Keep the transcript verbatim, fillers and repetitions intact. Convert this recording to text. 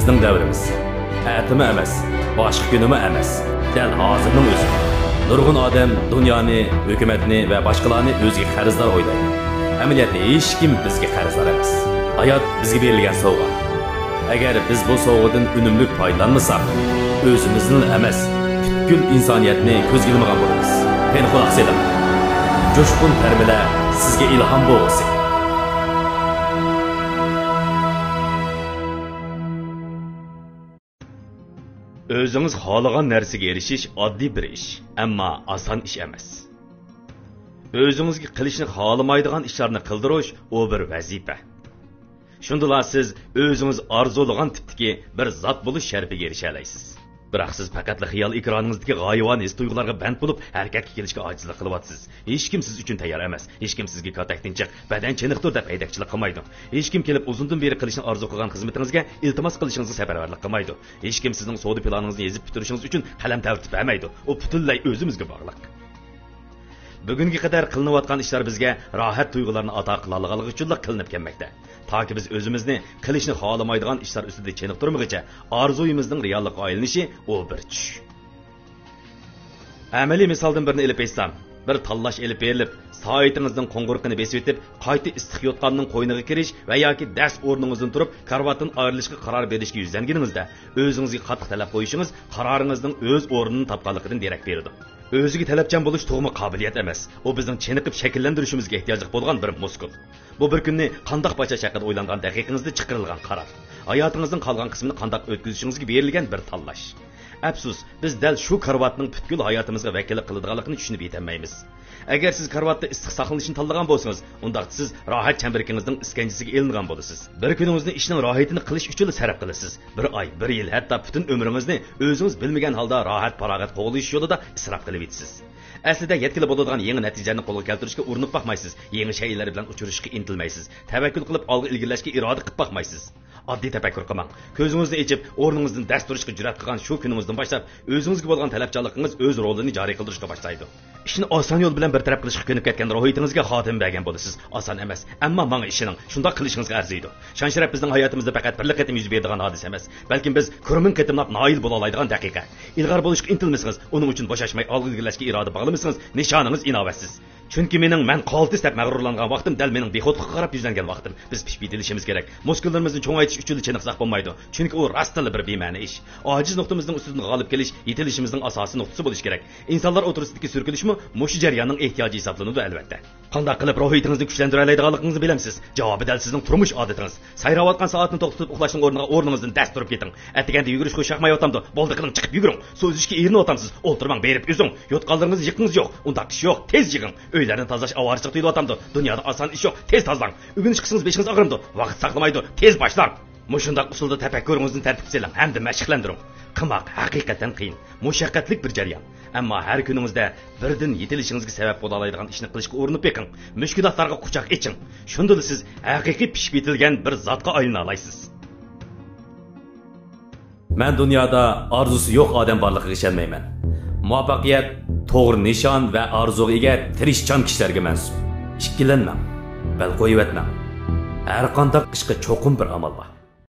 بىزنىڭ دەۋرىمىز. ئەتىمۇ ئەمەس، باشقا كۈنىمۇ ئەمەس. دەل ھازىرنىڭ ئۆزى. نۇرغۇن ئادەم دۇنيانى، ھۆكۈمەتنى ۋە باشقىلارنى ئۆزىگە قەرزدار ئويلايدۇ. ئەمەلىيەتتە ھېچكىم بىزگە قەرزدار ئەمەس. ھايات بىزگە بېرىلگەن سوۋغا. ئەگەر بىز بۇ سوۋغىدىن ئۈنۈملۈك پايدىلانمىساق، ئۆزىمىزنىلا ئەمەس، پۈتكۈل ئىنسانىيەتنى كۆزگە ئىلمىغان بولىمىز. قېنى قۇلاق سېلىڭ. جۇشقۇن تەرمىلەر سىزگە ئىلھام بولغۇسى. ئۆزىڭىز خالىغان نەرسىگە ئېرىشىش ئاددىي بىر ئىش، ئەمما ئاسان ئىش ئەمەس. ئۆزىڭىزگە قىلىشنى خالىمايدىغان ئىشلارنى قىلدۇرۇش، ئۇ بىر ۋەزىپە. شۇندىلا سىز ئۆزىڭىز ئارزۇلىغان تىپتىكى بىر زات بولۇش شەرىپىگە ئېرىشەلەيسىز. بىراق سىز پەقەتلا خىيال ئېكرانىڭىزدىكى غايىۋانە ھېس-تۇيغۇلارغا بەند بولۇپ، ھەرىكەتكە كېلىشكە ئاجىزلىق قىلىۋاتىسىز. ھېچكىم سىز ئۈچۈن تەييار ئەمەس. ھېچكىم سىزگە كاتەكتىن چىق، بەدەن چېنىقتۇر دەپ ھەيدەكچىلىك قىلمايدۇ. ھېچكىم كېلىپ ئۇزۇندىن بېرى قىلىشنى ئارزۇ قىلغان خىزمىتىڭىزگە ئىلتىماس قىلىشىڭىزغا سەپەرۋەرلىك قىلمايدۇ. ھېچكىم سىزنىڭ سودا پىلانىڭىزنى يېزىپ پۈتتۈرۈشىڭىز ئۈچۈن قەلەم تەۋرىتىپ بەرمەيدۇ. ئۇ پۈتۈنلەي ئۆزىمىزگە باغلىق. بۈگۈنگە قەدەر قىلىنىۋاتقان ئىشلار بىزگە راھەت تۇيغۇلارنى ئاتا قىلالىغانلىقى ئۈچۈنلا قىلىنىپ كەلمەكتە. تاكى بىز ئۆزىمىزنى قىلىشنى خالىمايدىغان ئىشلار ئۈستىدە چېنىقتۇرمىغىچە، ئارزۇيىمىزنىڭ رېئاللىققا ئايلىنىشى ئۇ بىر چۈش. ئەمەلىي مىسالدىن بىرنى ئېلىپ ئېيتسام، بىر تاللاش ئېلىپ بېرىلىپ، سائىتىڭىزنىڭ قوڭغۇرىقىنى بېسىۋېتىپ، قايتا ئىسسىق يوتقاننىڭ قوينىغا كىرىش ۋە ياكى دەس ئورنىڭىزدىن تۇرۇپ، كارىۋاتتىن ئايرىلىشقا قارار بېرىشكە يۈزلەنگىنىڭىزدە، ئۆزىڭىزگە قاتتىق تەلەپ قويۇشىڭىز قارارىڭىزنىڭ ئۆز ئورنىنى تاپقانلىقىدىن دېرەك بېرىدۇ. ئۆزىگە تەلەپچان بولۇش تۇغما قابىلىيەت ئەمەس، ئۇ بىزنىڭ چېنىقىپ شەكىللەندۈرۈشىمىزگە ئېھتىياجلىق بولغان بىر مۇسكۇل. بۇ بىر كۈننى قانداق باشلاش ھەققىدە ئويلانغان دەقىقىڭىزدە چىقىرىلغان قارار. ھاياتىڭىزنىڭ قالغان قىسمىنى قانداق ئۆتكۈزۈشىڭىزگە بېرىلگەن بىر تاللاش. ئەپسۇس، بىز دەل شۇ كارىۋاتنىڭ پۈتكۈل ھاياتىمىزغا ۋەكىللىك قىلىدىغانلىقىنى چۈشىنىپ يېتەلمەيمىز. ئەگەر سىز كارىۋاتتا ئىسسىق ساقلىنىشنى تاللىغان بولسىڭىز، ئۇنداقتا سىز راھەت چەمبىرىكىڭىزنىڭ ئىسكەنجىسىگە ئىلىنغان بولىسىز. بىر كۈنىڭىزنى ئىشنىڭ راھىتىنى قىلىش ئۈچۈنلا سەرپ قىلىسىز. بىر ئاي، بىر يىل، ھەتتا پۈتۈن ئۆمرىڭىزنى ئۆزىڭىز بىلمىگەن ھالدا راھەت-پاراغەت قوغلىشىش يولىدا ئىسراپ قىلىۋېتىسىز. ئەسلىدە يەتكىلى بولىدىغان يېڭى نەتىجىلەرنى قولغا كەلتۈرۈشكە ئۇرۇنۇپ باقمايسىز، يېڭى شەيئىلەر بىلەن ئۇچرىشىشقا ئىنتىلمەيسىز، تەۋەككۈل قىلىپ ئالغا ئىلگىرىلەشكە ئىرادە قىلىپ باقمايسىز. ئاددىي تەپەككۇر قىلماڭ. كۆزىڭىزنى ئېچىپ، ئورنىڭىزدىن دەس تۇرۇشقا جۈرئەت قىلغان شۇ كۈنىڭىزدىن باشلاپ، ئۆزىڭىزگە بولغان تەلەپچانلىقىڭىز ئۆز رولىنى جارى قىلدۇرۇشقا باشلايدۇ. ئىشنى ئاسان يول بىلەن بىر تەرەپ قىلىشقا كۆنۈپ كەتكەن روھىيىتىڭىزگە خاتىمە بەرگەن بولىسىز. ئاسان ئەمەس، ئەمما ماڭا ئىشىنىڭ، شۇنداق قىلىشىڭىزغا ئەرزىيدۇ. شان-شەرەپ بىزنىڭ ھاياتىمىزدا پەقەت بىرلا قېتىم يۈز بېرىدىغان ھادىسە ئەمەس، بەلكىم بىز كۆرمىڭ قېتىملاپ نائىل بولالايدىغان دەقىقە. ئىلغار بولۇشقا ئىنتىلمىسىڭىز، ئۇنىڭ ئۈچۈن بوشاشماي ئالغا ئىلگىرىلەشكە ئىرادە باغلىمىسىڭىز، نىشانىڭىز ئىناۋەتسىز. چۈنكى مېنىڭ مەن قالتىس دەپ مەغرۇرلانغان ۋاقتىم دەل مېنىڭ بىخۇدلۇققا قاراپ يۈزلەنگەن ۋاقتىم. بىز پىشىپ يېتىلىشىمىز كېرەك. مۇسكۇللىرىمىزنى چوڭايتىش ئۈچۈنلا چېنىقساقلا بولمايدۇ. چۈنكى ئۇ راستتىنلا بىر بىمەنە ئىش. ئاجىز نۇقتىمىزنىڭ ئۈستىدىن غالىب كېلىش يېتىلىشىمىزنىڭ ئاساسىي نۇقتىسى بولۇشى كېرەك. ئىنسانلار ئوتتۇرىسىدىكى سۈركىلىشمۇ مۇشۇ جەرياننىڭ ئېھتىياجى ھېسابلىنىدۇ، ئەلۋەتتە. قانداق قىلىپ روھىيىتىڭىزنى كۈچلەندۈرەلەيدىغانلىقىڭىزنى بىلەمسىز؟ جاۋابى دەل سىزنىڭ تۇرمۇش ئادىتىڭىز. سايراۋاتقان سائەتنى توختىتىپ ئۇخلاشنىڭ ئورنىغا ئورنىڭىزدىن دەس تۇرۇپ كېتىڭ. ئەتىگەندە يۈگۈرۈش خۇشياقمايۋاتامدۇ؟ بولدى قىلىڭ، چىقىپ يۈگۈرۈڭ. سۇ ئۈزۈشكە ئېرىنىۋاتامسىز؟ ئولتۇرماڭ، بېرىپ ئۈزۈڭ. يوتقانلىرىڭىزنى يىغقىڭىز يوق؟ ئۇنداق ئىش يوق، تېز يىغىڭ. ئۆيلەرنى تازىلاش ئاۋارىچىلىق تۇيۇلۇۋاتامدۇ؟ دۇنيادا ئاسان ئىش يوق، تېز تازىلاڭ. ئۆگىنىش قىلسىڭىز بېشىڭىز ئاغرىمدۇ؟ ۋاقىت ساقلىمايدۇ، تېز باشلاڭ. مۇشۇنداق ئۇسۇلدا تەپەككۇرىڭىزنى تەرتىپكە سېلىڭ ھەمدە مەشىقلەندۈرۈڭ. قىماق ھەقىقەتەن قىيىن، مۇشەققەتلىك بىر جەريان. ئەمما ھەر كۈنىڭىزدە بىردىن يېتىلىشىڭىزگە سەۋەب بولالايدىغان ئىشنى قىلىشقا ئۇرۇنۇپ بېقىڭ. مۈشكۈلاتلارغا قۇچاق ئېچىڭ. شۇندىلا سىز ھەقىقىي پىشىپ يېتىلگەن بىر زاتقا ئايلىنالايسىز. مەن دۇنيادا ئارزۇسى يوق ئادەم بارلىقىغا ئىشەنمەيمەن. مۇۋەپپەقىيەت توغرا نىشان ۋە ئارزۇغا ئىگە تىرىشچان كىشىلەرگە مەنسۇپ. ئىككىلەنمەڭ، بەل قويۇۋەتمەڭ. ھەر قانداق ئىشقا چوقۇم بىر ئامال بار.